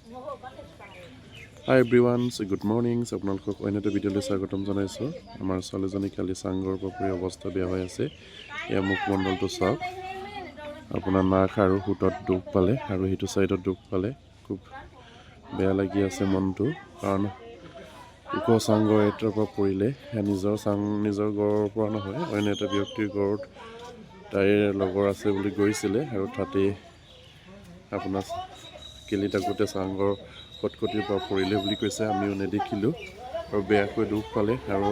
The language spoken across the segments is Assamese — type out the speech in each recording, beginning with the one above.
Hi everyone, good morning. আপোনালোকক অন্য এটা ভিডিঅ'লৈ স্বাগতম জনাইছোঁ। আমাৰ ছোৱালীজনী কালি চাংঘৰৰ পৰা পৰি অৱস্থা বেয়া হৈ আছে। এয়া মুখমণ্ডলটো চাওক আপোনাৰ। নাক আৰু সোঁতত দুখ পালে আৰু সেইটো ছাইডত দুখ পালে। খুব বেয়া লাগি আছে মনটো, কাৰণ ওখ চাংঘৰ এটাৰ পৰা পৰিলে। সেয়া নিজৰ চাং, নিজৰ ঘৰৰ পৰা নহয়, অন্য এটা ব্যক্তিৰ ঘৰত তাইৰ লগৰ আছে বুলি গৈছিলে আৰু তাতেই আপোনাৰ খেলি থাকোঁতে চাংঘৰ খটখটিৰ পৰা পৰিলে বুলি কৈছে। আমিও নেদেখিলোঁ আৰু বেয়াকৈ দুখ পালে আৰু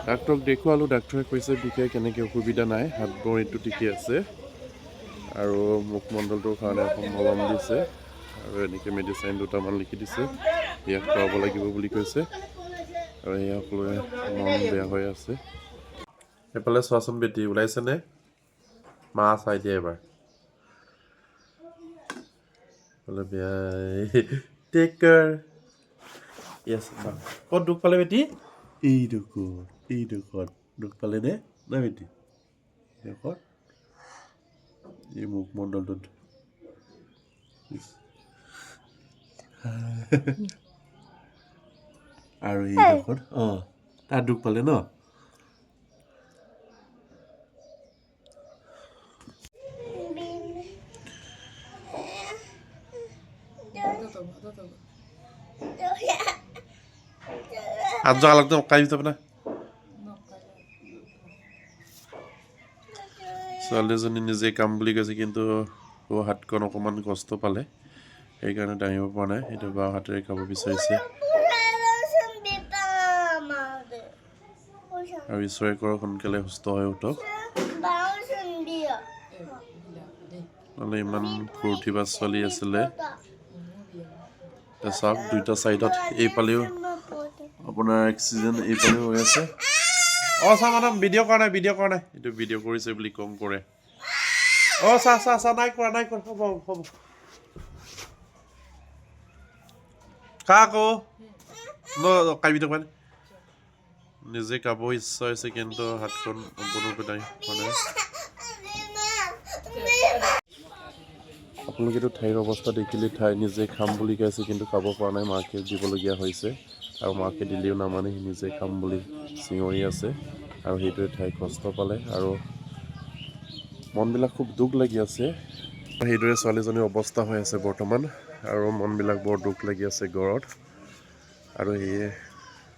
ডাক্তৰক দেখুৱালোঁ। ডাক্তৰে কৈছে বিশেষ এনেকৈ অসুবিধা নাই, হাত ভৰিটো ঠিকে আছে আৰু মুখমণ্ডলটোৰ কাৰণে এখন মলম দিছে আৰু এনেকৈ মেডিচাইন দুটামান লিখি দিছে। ইয়াক খুৱাব লাগিব বুলি কৈছে আৰু সেয়া সকলোৰে মন বেয়া হৈ আছে। এইফালে চোৱাচোন বেটি, ওলাইছেনে? মা চাই দিয়া এবাৰ। এইফালে বেয়া। Take care. য়েছ। ক'ত দুখ পালে বেটি? এইডোখৰত, এইডোখৰত দুখ পালে নে নাই বেটি? এইডোখৰত, এই মুখমণ্ডলটোত। ইছ। আৰু এইডোখৰত, অঁ, তাত দুখ পালে ন? হাত যোৱা লাগতো কাই যাব না। ছোৱালীজনী নিজে কাম বুলি কৈছে, কিন্তু সোঁ হাতখন অকণমান কষ্ট পালে, সেইকাৰণে দাঙিব পৰা নাই। সেইটো বাওঁ হাতেৰে খাব বিচাৰিছে। আৰু ঈশ্বৰে কৰক সোনকালে সুস্থ হৈ উঠক। নহ'লে ইমান ফূৰ্তি বা ছোৱালী আছিলে। এতিয়া চাওক, দুইটা ছাইডত এইফালেও আপোনাৰ এক্সিডেণ্ট, এইফালেও হৈ আছে। অঁ, চা মাডাম, ভিডিঅ' কৰা নাই, ভিডিঅ' কৰা নাই। এইটো ভিডিঅ' কৰিছে বুলি কম কৰে। অঁ, চা চা চা, নাই কৰা, নাই কৰা। হ'ব হ'ব, খা আকৌ ন খাবি থাকবা। নিজে খাব ইচ্ছা হৈছে, কিন্তু হাতখন সম্পূৰ্ণৰূপে দাঙিব পৰা নাই। আপোনালোকেতো ঠাইৰ অৱস্থা দেখিলে। ঠাই নিজে খাম বুলি কৈছে, কিন্তু খাব পৰা নাই, মাকে দিবলগীয়া হৈছে। আৰু মাকে দিলেও নামানে, সি নিজে খাম বুলি চিঞৰি আছে আৰু সেইটোৱে ঠাই কষ্ট পালে আৰু মনবিলাক খুব দুখ লাগি আছে। সেইদৰে ছোৱালীজনীৰ অৱস্থা হৈ আছে বৰ্তমান আৰু মনবিলাক বৰ দুখ লাগি আছে ঘৰত। আৰু সেয়ে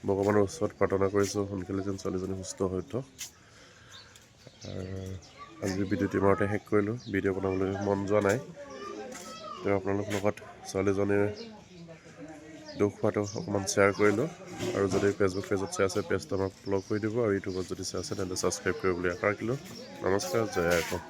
ভগৱানৰ ওচৰত প্ৰাৰ্থনা কৰিছোঁ, সোনকালে যেন ছোৱালীজনী সুস্থ হৈ উঠক। আৰু আজিৰ ভিডিঅ'টো ইমানতে শেষ কৰিলোঁ। ভিডিঅ' বনাবলৈ মন যোৱা নাই, তেওঁ আপোনালোকৰ লগত ছোৱালীজনীৰ দুখ হোৱাটো অকণমান শ্বেয়াৰ কৰিলোঁ। আৰু যদি ফেচবুক পেজত চাই আছে, পেজটো আমাক ফ'ল' কৰি দিব আৰু ইউটিউবত যদি চাই আছে, তেন্তে ছাবস্ক্ৰাইব কৰিব বুলি আশা ৰাখিলোঁ। নমস্কাৰ, জয় আই অসম।